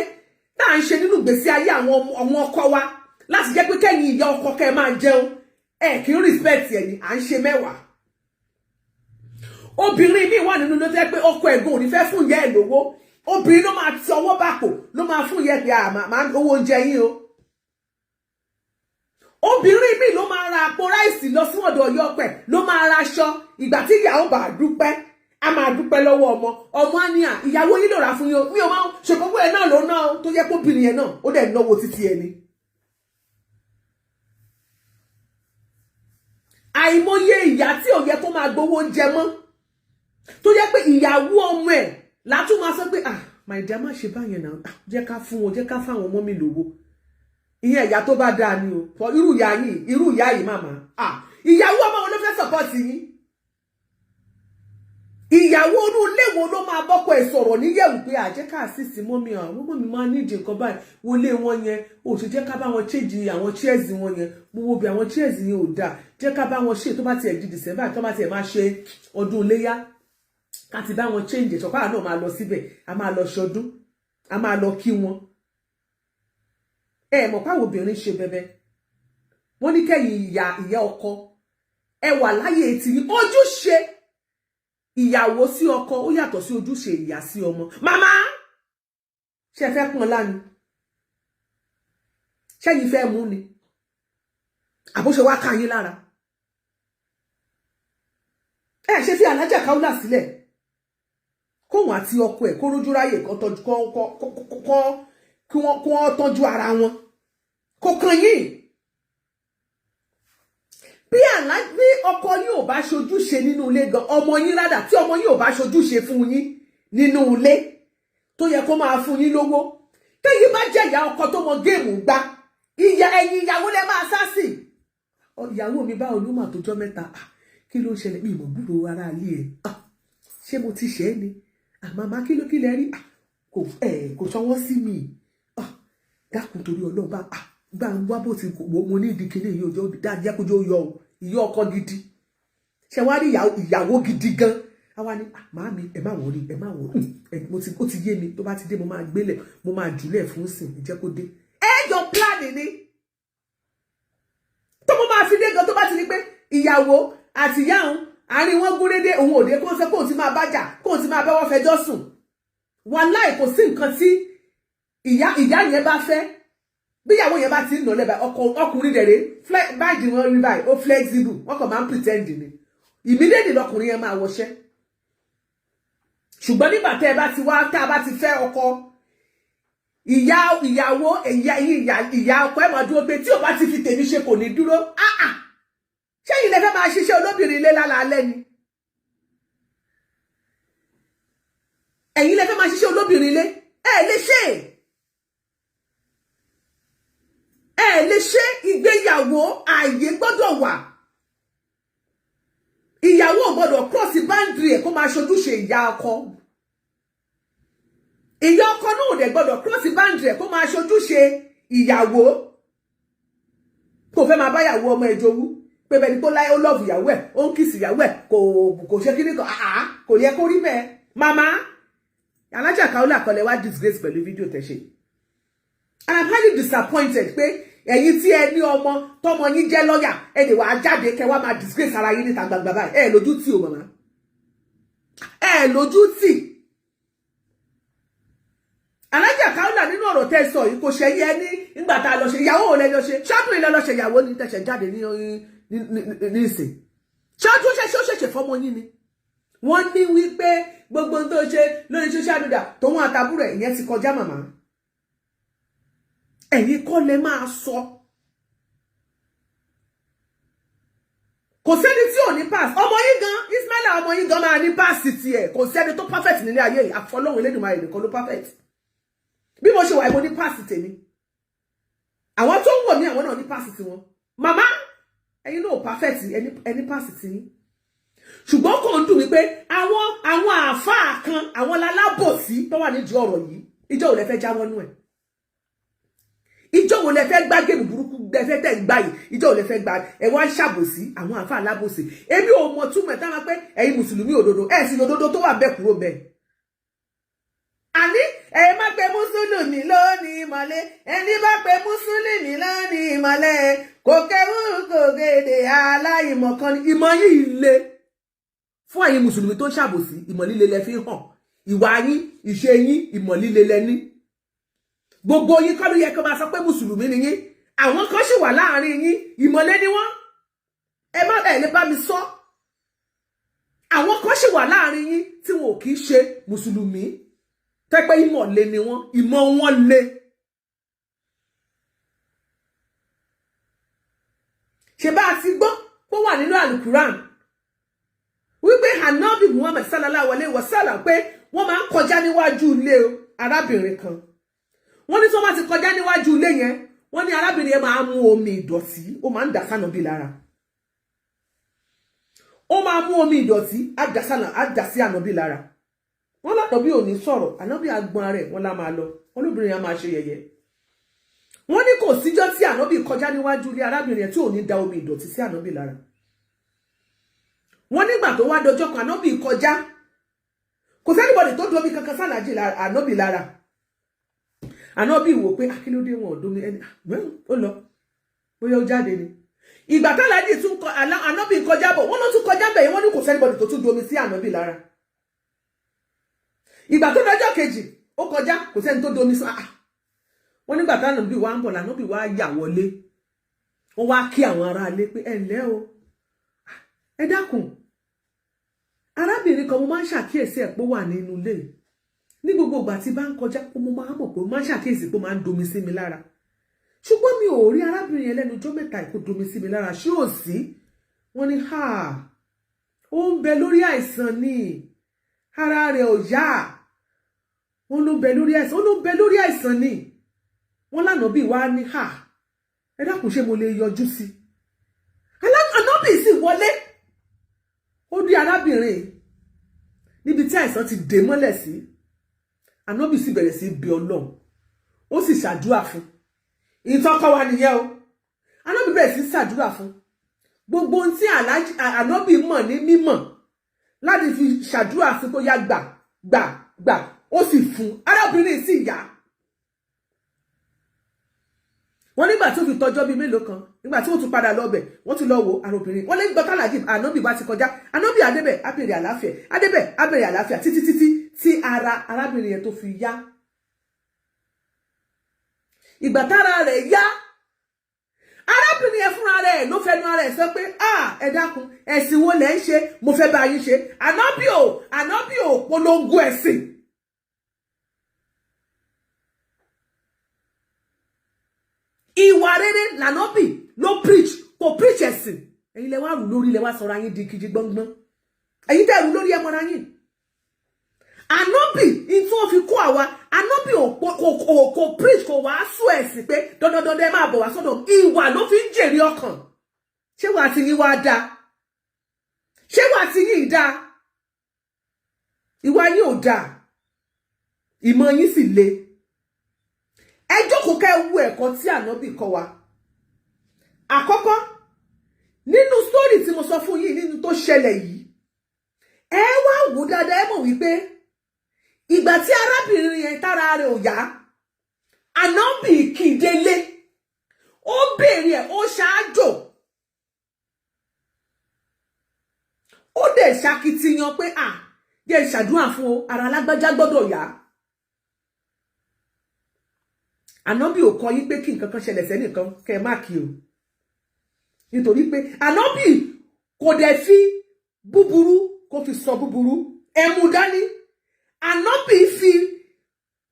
tá à ń ṣe nínú ìgbésí ayé àwọn ọkọ wa, láti jẹ́ pé kẹ́yìn ìyá ọkọ kẹ́ ẹ máa jẹun, ẹ kì í respect ẹ̀ ní à ń ṣe mẹ́wàá. Obìnrin míì wà nínú ilé tó jẹ́ pé ọkọ ẹ̀gbọ́n ò ní fẹ́ fún ìyá ẹ̀ lówó. Obìnrin ló máa ti ọwọ́ bàpò, ló máa fún ìyá ẹ̀ pé àmà owó oúnjẹ yín o. Obìnrin míì ló máa ra àpò ráìsì lọ sí ọ̀dọ̀ ọ̀yọ́ ọpẹ, ló máa ra aṣọ. Ìgbà tí ìyàwó bá dúpẹ́, a máa dúpẹ́ lọ́wọ́ ọmọ. Ọmọ á ní à, ìyàwó yín ló rà fún yín o. Mi ò máa ṣèkókó ẹ̀ náà ló ná o, tó yẹ kó obìnrin yẹn náà ó dẹ̀ náwó títí ẹni. Àìmọye ìyá tí ò yẹ kó máa gbowó oúnjẹ mọ́, tó yẹ pé ìyàwó ọmọ ẹ̀ látún máa sọ pé, "Ah, my dear, má ṣe báyẹn náà. Ah, jẹ́ ká fún wọn, jẹ́ ká fáwọn ọmọ mi lówó." Ìyẹn ìyá tó bá dáa ni o. For irú ìyá yìí, irú ìyá yìí, màmá, ah, ìyàwó ọmọ wọn ló fẹ́ support yín? Ìyàwó inú ilé wo ló máa bọ́kọ ẹ̀ sọ̀rọ̀ níyẹ̀wù pé àjẹ́ ká assist mummy, àwọn mummy máa nídìí nǹkan báyìí, wọlé wọn yẹn ò ṣe, jẹ́ ká bá wọn change àwọn chairs wọn yẹn, mo wo bí àwọn chairs yẹn ò dáa, jẹ́ ká bá wọn ṣe, tó bá tiẹ̀ di December, tó bá tiẹ̀ máa ṣe ọdún iléyá, ká ti bá wọn change ìṣọ̀pá náà, máa lọ síbẹ̀, a máa lọ ṣọdún, a máa lọ kí wọn. Ẹ mọ̀ páwọn obìnrin ṣe bẹbẹ. Wọ́n ní kẹ́yìn ìyá ọkọ ẹ wà láyé tìyín. Ojúṣe ìyàwó sí ọkọ, ó yàtọ̀ sí ojúṣe ìyá sí ọmọ. Màmá, ṣe fẹ́ pọ́n lánìí? Ṣẹ́yìn fẹ́ mú ni àbóṣe wá ká yín lára? Ẹ ṣe fi Alájà Kaula sílẹ̀, kóhun àti ọkọ ẹ̀ kó rójú ráyè, kó tọ́jú kọ́ kí wọ́n tọ́jú ara wọn. Kò kàn yín. Bí àlá bí ọkọ yín ò bá ṣojúṣe nínú ilé gan, ọmọ yín rádà, tí ọmọ yín ò bá ṣojúṣe fún yín nínú ilé tó yẹ kó máa fún yín lówó, téyín bá jẹ́ ìyá ọkọ tó mọ game gbá, ìyá ẹ̀yin ìyàwó lẹ máa sá sí. "Ìyàwó mi, báwo ló mà tó jọ́ mẹ́ta? Kí ló ń ṣẹlẹ̀? Mi ìmọ̀ gbúrò ara ilé ẹ̀. Ṣé mo ti ṣe é ni? Àmàmà, kí ló kí lẹ rí? Kò ṣọwọ́ sí mi. Dákun, torí Ọlọ́run, bá gbà ń wá bó ti mo ní ìdí kíní yìí, ojú dájẹ́ kójú ó yọ o." Ìyá ọkọ gidi ṣe wá rí, ìyàwó gidi gan àwa ni. "Màámi, ẹ má worry, ẹ má worry, mo ti ó ti yé mi. Tó bá ti dé, mo máa gbélẹ̀, mo máa jùlẹ̀ fún sìn, ìjẹ́ kó dé." Ẹ jọ plan ni tó mo máa fi dé gan. Tó bá ti ní pé ìyàwó àti ìyá òun, àárín wọn gúnrégé, òun òde kó ń sọ kóun ti máa bájà, kóun ti máa bẹ́wọ́ fẹjọ́ sùn, wàláì, kò sí nǹkan tí ìyá yẹn bá fẹ́. Bí ìyàwó yẹn bá ti ń nà lẹ́bàá ọkùnrin dẹ̀rẹ̀ báyìí, wọ́n rí báyìí, ó flexible, wọ́n kàn máa ń pretend ni. Immediately lọkùnrin yẹn máa wọṣẹ́. Ṣùgbọ́n nígbà tẹ́ ẹ bá ti wá, tá a bá ti fẹ́ ọkọ, ìyá ìyàwó, ìyá ọkọ ẹ̀ máa dúró pé tí ò bá ti fi tèmi ṣe, kò ní dúró. Ah ah, ṣé ilẹ̀ fẹ́ máa ṣiṣẹ́ olóbìnrin ilé lálaalẹ́ ni? Ẹ̀yin lẹ fẹ́ máa ṣiṣẹ́ olóbìnrin ilé? Ẹ lè ṣe, ẹ lè ṣe. Ìgbéyàwó, ààyè gbọ́dọ̀ wà. Ìyàwó ò gbọ́dọ̀ cross boundary ẹ̀ kó máa ṣojúṣe ìyá ọkọ. Ìyá ọkọ náà ò dẹ̀ gbọ́dọ̀ cross boundary ẹ̀ kó máa ṣojúṣe ìyàwó, kò fẹ́ máa báyàwó ọmọ ẹ̀ jowú, pé bẹ́ẹ̀ ni kó láyé, ó love ìyàwó ẹ̀, ó ń kiss ìyàwó ẹ̀, kò ṣe kíní kan. Àá, kò yẹ kó rí bẹ́ẹ̀. Màmá Alájà Kaola kọlẹ̀ wá disgrace pẹ̀lú fídíò tẹ̀ ṣe, and I'm highly disappointed pé ẹ̀yin tí ẹ ní ọmọ, tọmọ yín jẹ́ lọ́yà, ẹ lè wàá jáde kẹ wá máa disgrace ara yín níta gbangba báyìí. Ẹ lójú tì o, màmá, ẹ lójú tì. Alájà Kaola, nínú ọ̀rọ̀ tẹ́ sọ yìí, kò ṣe yẹ ní nígbà tá a lọ ṣe ìyàwó ò lẹ lọ ṣe ṣọ́dún ilẹ̀ lọ ṣe ìyàwó ní tẹ̀sẹ̀ jáde ní ìsìn ṣọ́dún ṣẹṣẹ ó ṣẹ̀ṣẹ̀ fọmọ yín ni. Wọ́n ní wípé gbogbo ohun tó ṣe lórí social media tòun àtàbúrò ẹ̀, ìyẹn ti kọjá. Màmá, ẹ̀yin kọ́ lẹ máa sọ. Kò sẹ́ni tí ò ní pass. Ọmọ yín gan, Ismaila, ọmọ yín gan máa ní pass tiẹ̀. Kò sẹ́ni tó perfect nílé ayé yìí. Àfọlọ́hún Elédùmarè nìkan ló perfect. Bí mo ṣe wà, mo ní pass tèmi. Àwọn tó ń wò mí, àwọn náà ní pass tiwọn. Màmá, ẹ̀yin náà perfect, ẹni pass tiyín. Ṣùgbọ́n kò ń dùn mí pé àwọn àáfàá kan, àwọn lalábòsí tó wà nídìí ọ̀rọ̀ yìí. Ìjọ ò lẹ fẹ́ jáwọ́ nú ẹ̀? Ìjọ wo lẹ fẹ́ gbá game burúkú lẹ fẹ́ tẹ̀ ń gbá yìí? Ìjọ wo lẹ fẹ́ gbá? Ẹ wá ń ṣàbòsí àwọn àáfàá alábòsí. Èmi ò mọ̀ túmọ̀ ẹ̀ táwọn pé ẹ̀yin mùsùlùmí òdodo, ẹ̀ sì lòdodo tó wà bẹ́ẹ̀ kúrò bẹ́ẹ̀. Àní ẹ má pe mùsùlùmí lónìí ìmọ̀lẹ́. Ẹni bá pe mùsùlùmí lónìí ìmọ̀lẹ́, kò kéwú, kò gédé, aláìmọ̀kan ni. Ìmọ̀ yìí le fún ẹ̀yin mùsùlùmí tó ń ṣàbòsí. Ìmọ̀ líle lẹ fi hàn, ìwà yín, ìṣe yín, ìmọ̀ líle lẹ ní. Gbogbo yín kọ́ ló yẹ kó máa sọ pé mùsùlùmí ni yín. Àwọn kan sì wà láàrin yín, ìmọ̀lé ni wọ́n. Ẹ má ẹ lè bá mi sọ. Àwọn kan sì wà láàrin yín tí wọn ò kì í ṣe mùsùlùmí, tẹ́pẹ́ ìmọ̀le ni wọ́n, ìmọ̀ wọn le. Ṣe bá a ti gbọ́ Kó wà nínú Alukuran wípé Anabi Muhammad sallallahu alayhi wa sallam, pé wọ́n máa ń kọjá níwájú ilé arábìnrin kan. Wọ́n ní tí wọ́n bá ti kọjá níwájú ilé yẹn, wọ́n ní arábìnrin yẹn máa mú omi ìdọ̀tí, ó máa ń dà sánàbí lára. Ó máa mú omi ìdọ̀tí, á dà sánà, á dà sí ànábì lára. Wọ́n lànàbí ò ní sọ̀rọ̀, ànábì agbọn ara ẹ̀, wọ́n lá máa lọ. Wọ́n lóbìnrin yẹn máa ṣe yẹ̀yẹ́. Wọ́n ní kò síjọ́ tí ànábì kọjá níwájú ilé arábìnrin yẹn tí ò ní da omi ìdọ̀tí sí ànábì lára. Wọ́n nígbà tó wá dọjọ́ kan, ànábì kọjá, kò sí anybody tó domi kankan sálàjì ànábì lára. Ànábì wò pé akílódé wọn ò domi ẹni ó lọ, bóyá ó jáde ni. Ìgbà tálájì tún kọ, ànábì kọjá bọ̀, wọ́n ló tún kọjá bẹ̀ yẹn, wọ́n ní kò sí anybody tó tún domi sí ànábì lára. Ìgbà tó dọjọ́ kejì, ó kọjá, kò sẹ́ni tó domi sí. Ah, wọ́n nígbà tánàbì wá ń bọ̀, lànàbì wá yà wọlé, wọ́n wá kí àwọn aráalé pé ẹ ǹlẹ́ o, ẹ dákun, arábìnrin kan, mo máa ń ṣàkíyèsí ẹ̀ pé ó wà nínú ilé ní gbogbo ìgbà tí bá ń kọjá, mo máa ń mọ̀ pé mo máa ń ṣàkíyèsí pé ó máa ń domi sí mi lára, ṣùgbọ́n mi ò rí arábìnrin yẹn lẹ́nu ọjọ́ mẹ́ta kó domi sí mi lára. Ṣé ò sí? Wọ́n ní ha, ó ń bẹ lórí àìsàn ni, ara rẹ̀ ò yá. Wọ́n ló ń bẹ lórí àìsàn, ó ló ń bẹ lórí àìsàn ni. Wọ́n lánàá bí wàá ní ha, ẹ dákun, ṣé mo lè yọjú sí? Ànábì sì wọlé, ó rí arábìnrin níbi tí àìsàn ti dè mọ́lẹ̀ sí. Ànábì sì bẹ̀rẹ̀ sí bí Ọlọ́run, ó sì ṣàdúrà fún. Ìtọ́kọ́ wa nìyẹn o. Ànábì bẹ̀rẹ̀ sí ṣàdúrà fún. Gbogbo ohun tí ànábì mọ̀ ní mímọ̀ láti fi ṣàdúrà fún, kó yá, gbà gbà gbà, ó sì fún arábìnrin sì yá. Wọ́n nígbà tí ó fi tọjọ́ bíi mélòó kan, nígbà tí wọ́n tún padà lọ bẹ̀, wọ́n tún lọ wo arábìnrin. Wọ́n lè gbọ́ kálàjì ànábì bá ti kọjá, ànábì adébẹ̀ abèrè àláfíà, adébẹ̀ abèrè àláfíà, títí títí tí ara arábìnrin yẹn tó fi yá. Ìgbà tára rẹ̀ yá, arábìnrin yẹn fúnra rẹ̀ ló fẹnu ara ẹ̀ sọ pé, ah, ẹ dákun, ẹ̀sìn wo lẹ̀ ń ṣe? Mo fẹ́ bá yín ṣe. Ànábì ò polongo ẹ̀sìn. Ìwà rere lànábì ló preach, kò preach ẹ̀sìn. Ẹ̀yin lẹ wá rù lórí, lẹ wá sọ̀rọ̀ ayín di kìjì gbọ́ngbọ́n. Ẹ̀yin tẹ́ rù lórí, ẹ mọ́ra yín. Ànábì ní tí wọ́n fi kó àwa, ànábì kò preach, kò wàásù ẹ̀sìn pé dandandandan ẹ máa bọ̀ wá sọ́dọ̀. Ìwà ló fi ń jèrè ọkàn. Ṣé wàá ti yín wá dáa? Ṣé wàá ti yín dáa? Ìwà yín ò dáa, ìmọ̀ yín sì le. Ẹ jókòó kẹ́ ẹ wo ẹ̀kọ́ tí ànábì kọ́ wa. Àkọ́kọ́ nínú story tí mo sọ fún yín, nínú tó ṣẹlẹ̀ yìí, ẹ wá wò dáadáa, ẹ mọ̀ wípé ìgbà tí arábìnrin yẹn tára rẹ̀ ò yá, ànábì kì í délé, ó béèrè ẹ̀, ó ṣáájò, ó dẹ̀ ṣakitiyan pé à jẹ́ ìṣàdúrà fún o, ara alágbájá gbọ́dọ̀ yá. Ànábì ò kọ́ yín pé kí nǹkan kan ṣẹlẹ̀ sẹ́nìkan kẹ́ ẹ má kí o, nítorí pé ànábì kò dẹ̀ fi búburú kó fi sọ búburú ẹ̀mú dání. Ànábì fi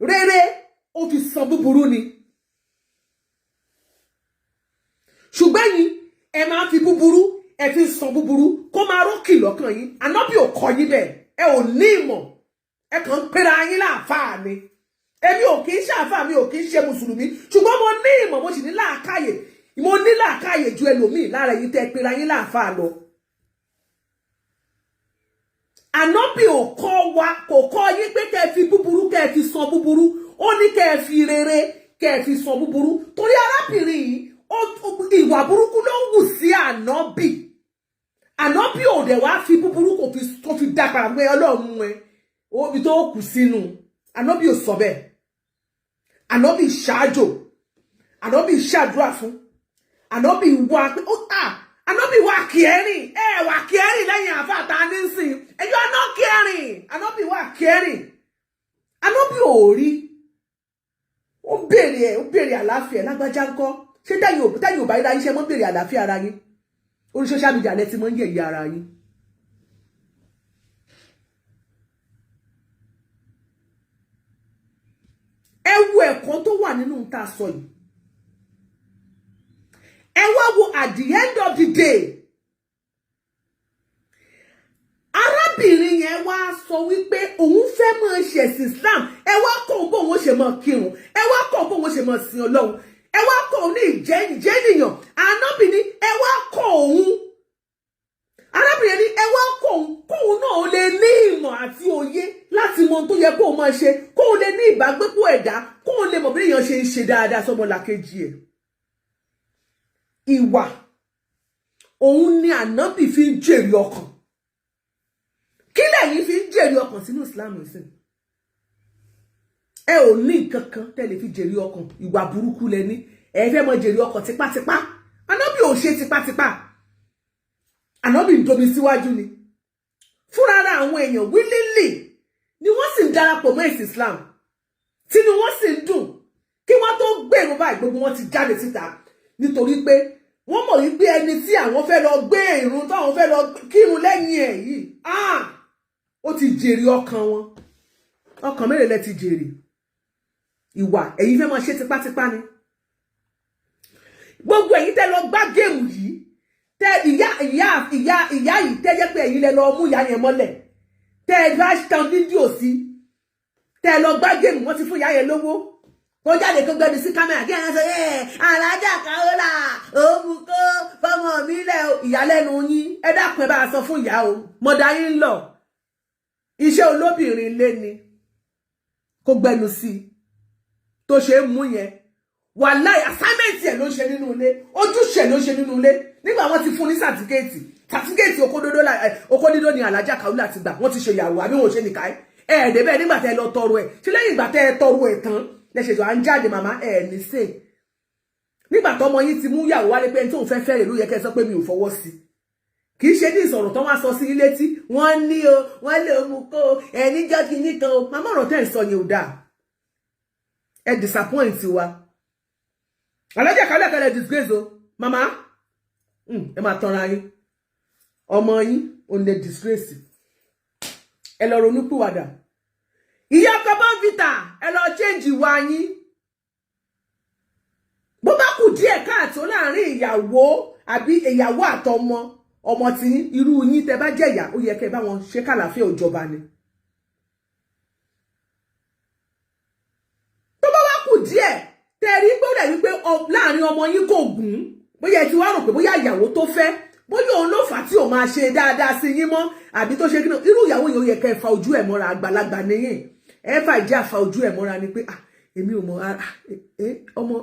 rere ó fi sọ búburú ni. Ṣùgbọ́n yín, ẹ máa fi búburú, ẹ fi sọ búburú kó máa rókì lọ́kàn yín. Ànábì ò kọ́ yín bẹ́ẹ̀. Ẹ ò ní ìmọ̀, ẹ kàn ń pera yín láàfáà ni. Èmi ò kì í ṣàfáà, mi ò kì í ṣe mùsùlùmí, ṣùgbọ́n mo ní ìmọ̀, mo sì ní làákàyè. Mo ní làákàyè ju ẹlòmíì lára yín tẹ́ pera yín láàfáà lọ. Ànábì ò kọ́ wa, kò kọ́ yín pé kẹ́ ẹ fi búburú kẹ́ ẹ fi sọ búburú. Ó ní kẹ́ ẹ fi rere kẹ́ ẹ fi sọ búburú, torí arábìnrin yìí, ìwà burúkú ló ń wù sí ànábì. Ànábì ò dẹ̀ wá fi búburú kò fi tó fi dá padà pé Ọlọ́run mú ẹ omi tó kù sínú. Ànábì ò sọ bẹ́ẹ̀. Ànábì ṣáájò, ànábì ṣàdúrà fún, ànábì wá pé ó à ànábì wá kẹrin, ẹ wà kẹrin lẹ́yìn àfàtà nísìn ẹjọ́ àná kẹrin. Ànábì wá kẹrin, ànábì ò rí, ó béèrè ẹ, ó béèrè àlàáfíà lágbájá ńkọ́. Ṣé tẹ́yìn ò bá yíra yín ṣe mọ́ béèrè àlàáfíà ara yín? Orí social media lẹ ti mọ́ ń yẹ̀yẹ́ ara yín. Ẹ wo ẹ̀kọ́ tó wà nínú tá a sọ yìí. Ẹ wá wo, at the end of the day, Arábìnrin yẹn wá sọ wípé òun fẹ́ máa ṣẹ̀sìn Islam. Ẹ wá kọ́ òun bóun ó ṣe máa kírun, ẹ wá kọ́ òun bóun ó ṣe máa sin Ọlọ́run, ẹ wá kọ́ òun ní ìjẹ́ ìjẹ́ ènìyàn. Ànábì ní ẹ wá kọ́ òun. Arábìnrin ní ẹ wá kọ́ òun kóun náà lè ní ìmọ̀ àti òye láti mọ ohun tó yẹ kóun máa ṣe, kóun lè ní ìbágbépọ̀ ẹ̀dá, kóun lè mọ̀ bí èèyàn ṣe ń ṣe dáadáa sọ́mọlàkejì ẹ̀. Ìwà òun ni Ànábì fi ń jèrè ọkàn. Kí lẹ̀yin fi ń jèrè ọkàn sínú Islam ìsìn? Ẹ ò ní nǹkan kan tẹ́ lè fi jèrè ọkàn. Ìwà burúkú lẹ ní. Ẹ fẹ́ mọ jèrè ọkàn tipátipá. Ànábì ò ṣe tipátipá. Ànábì ń domi síwájú ni fúnra ara àwọn èèyàn. Willingly ni wọ́n sì ń darapọ̀ mọ́ ẹ̀sìn Islam, tínú wọ́n sì ń dùn. Kí wọ́n tó gbèrò báyìí, gbogbo wọn ti jáde síta, nítorí pé wọ́n mọ̀ wípé ẹni tí àwọn fẹ́ lọ gbé ìrun, táwọn fẹ́ lọ kírun lẹ́yìn ẹ̀ yìí, ah, ó ti jèrè ọkàn wọn. Ọkàn mélòó lẹ ti jèrè? Ìwà ẹ̀yin fẹ́ máa ṣe tipátipá ni. Gbogbo ẹ̀yin tẹ́ lọ gbá game yìí, tẹ́ ìyá ìyá ìyá ìyá yìí, tẹ́ jẹ́ pé ẹ̀yin lẹ lọ mú ìyá yẹn mọ́lẹ̀, tẹ́ ẹ bá tan fídíò sí, tẹ́ ẹ lọ gbá game, wọ́n ti fún ìyá yẹn lówó kó jáde, kó gbẹnu sí kámẹ́rà, kí ẹ sọ ẹ alájà Kaola òun kó fọmọ mi lẹ. Ìyálẹ́nu yín, ẹ dákun, ẹ bá sọ fún ìyá o, mọ̀dá yín lọ iṣẹ́ olóbìnrin lé ni kó gbẹnu sí tó ṣe é mú yẹn. Wàláì, assignment ẹ̀ ló ń ṣe nínú ilé, ojúṣe ló ń ṣe nínú ilé. Nígbà wọ́n ti fún ní certificate, certificate okódódó ni alájà Kaola ti gbà. Wọ́n ti ṣe ìyàwó àbí wọn ò ṣe nìka ẹ̀ ẹ̀ débẹ̀. Nígbà tẹ́ ẹ lọ tọrọ ẹ̀ ṣe, lẹ́yìn ìgbà tẹ́ ẹ tọrọ ẹ̀ tán lẹ́sẹ̀ tó à ń jáde. Màmá ẹ̀ ní sè, nígbà tọmọ yín ti mú yàwó wálé pé ẹni tóun fẹ́ fẹ́ rè, ló yẹ kẹ́ ẹ sọ pé mi ò fọwọ́ sí. Kì í ṣe ní ìsọ̀rọ̀ tán wá sọ sí ilé tí wọ́n ní o, wọ́n lè mú kó ẹni jọ́ kínní kan o. Màmá, ọ̀rọ̀ tẹ́ ẹ̀ sọ yẹn ò dáa. Ẹ disappoint wa. Alájà kálẹ̀ disgrace o. Màmá, ẹ máa tanra yín. Ọmọ yín ò lè disgrace. Ẹ lọ ronú pìwàdà. Ìyá ọkọ Bọ́ǹfìtà, ẹ lọ change ìwà yín. Bó bá kù díẹ̀ káàtó láàrin ìyàwó àbí ìyàwó àtọmọ ọmọ tí irú yín, tẹ́ bá jẹ́ ìyá, ó yẹ kẹ́ bá wọn ṣe kàlàáfíà òjọba ni. Tó bá wá kù díẹ̀ tẹ́ rí pé ó dẹ̀ wípé láàrin ọmọ yín kò gùn, bóyá ẹ ti wá rò pé bóyá ìyàwó tó fẹ́, bóyá òun ló fà á tí ò máa ṣe dáadáa sí yín mọ́, àbí tó ṣe kí irú ìyàwó yẹn, ó yẹ kẹ́ ẹ fa ojú ẹ̀ mọ́ra. Àgbàlagbà nìyẹn, ẹ fà ìjẹ́ àfa ojú ẹ̀ mọ́ra ni pé, ah, èmi ò mọ̀ ọmọ,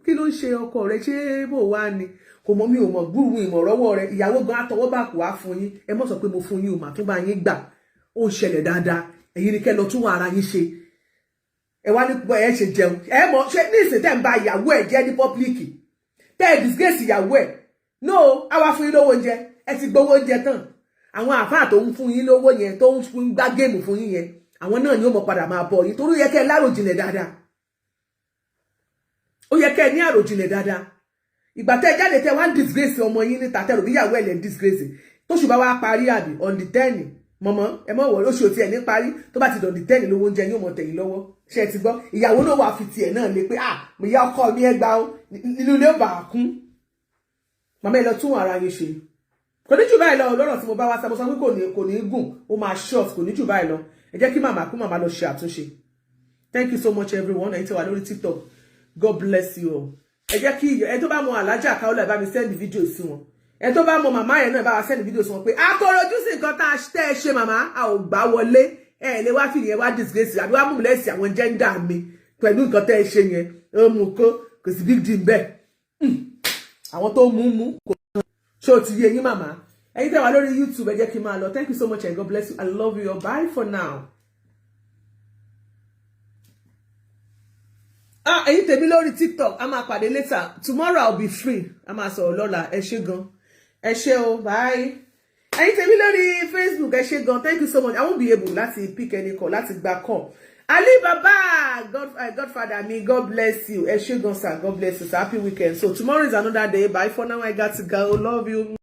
kí ló ń ṣe ọkọ rẹ? Ṣé bò wá ni kò mọ̀? Mi ò mọ̀ gbúrú ìmọ̀ rọ́wọ́ rẹ. Ìyàwó gan atọwọ́ bá kù á fún yín. Ẹ mọ̀ sọ pé mo fún yín o, mà tún bá yín gbà. Ó ń ṣẹlẹ̀ dáadáa. Ẹ̀yin ni kẹ́ lọ tún ara yín ṣe. Ẹ wá ní ẹ ṣe jẹun, ẹ mọ̀ ṣé ní ìsìn tẹ́ ń ba ìyàwó ẹ̀ jẹ́ ní public, tẹ́ ẹ disgrace ìyàwó ẹ̀. No, àwa fún yín lówó oúnjẹ, ẹ ti gbowó oúnjẹ tán. Àwọn àáfàá tó ń fún yín lówó yẹn, tó ń fún gbá game fún yín yẹn, àwọn náà ni ó mọ̀ padà máa bọ̀ yín, torí ó yẹ kẹ́ ẹ láròjinlẹ̀ dáadáa. Ó yẹ kẹ́ ẹ ní àròjinlẹ̀ dáadáa. Ìgbà tẹ́ ẹ jáde, tẹ́ wá ń disgrace ọmọ yín níta, tẹ́ rò bí ìyàwó ẹ̀ lẹ́ ń disgrace. Tóṣù bá wá parí, àbí on the 10, mọ̀mọ́, ẹ mọ̀ wọ̀, oṣù tí ẹ̀ ní parí. Tó bá ti dọ̀ the 10, lówó oúnjẹ yóò mọ̀ tẹ̀yìn lọ́wọ́. Ṣé ẹ ti gbọ́? Ìyàwó náà wà fi tiẹ̀ náà lé pé, ah, mo yá ọkọ mi, ẹ gbà ó nínú ilé, ó bà á kún. Màmá, ẹ lọ tún ara yín ṣe. Kò ní jù báyìí lọ lọ́rọ̀ tí mo bá wá sá. Mo sọ pé kò ní gùn, ó máa short, kò ní jù báyìí lọ. Ẹ jẹ́ kí màmá kú, màmá lọ ṣe àtúnṣe. Thank you so much, everyone. Ẹ̀yin tí wà lórí TikTok, God bless you all. Ẹ jẹ́ kí ẹ tó bá mọ Alájà Kaola, ẹ bá mi send video sí wọn. Ẹ tó bá mọ màmá yẹn náà, ẹ bá wa send video sí wọn pé akọrọjú sí nǹkan tá a tẹ́ ẹ ṣe. Màmá, a ò gbà wọlé. Ẹ lè wá fìyẹn wá disgrace àbí wá mú mi lẹ́sìn àwọn gender mi pẹ̀lú nǹkan tẹ́ ẹ ṣe yẹn. Ó mú kó kò sí big deal bẹ́ẹ̀. Àwọn tó mú mú kò ṣé o ti yé yín, màmá? Ẹ̀yin tẹ́ wà lórí YouTube, ẹ jẹ́ kí n máa lọ. Thank you so much and God bless you. I love you all. Bye for now. Ah, ẹ̀yin tèmi lórí TikTok, a máa pàdé later. Tomorrow I'll be free. A máa sọ̀rọ̀ lọ́la. Ẹ ṣé gan, ẹ ṣé o, bye. Ẹ̀yin tèmi lórí Facebook, ẹ ṣé gan, thank you so much. I won't be able láti pick any call, láti gba call. Ali Baba, God, Godfather mi, God bless you. Ẹ ṣé gan sir, God bless you sir. Happy weekend. So tomorrow is another day. Bye for now. I got to go. Love you.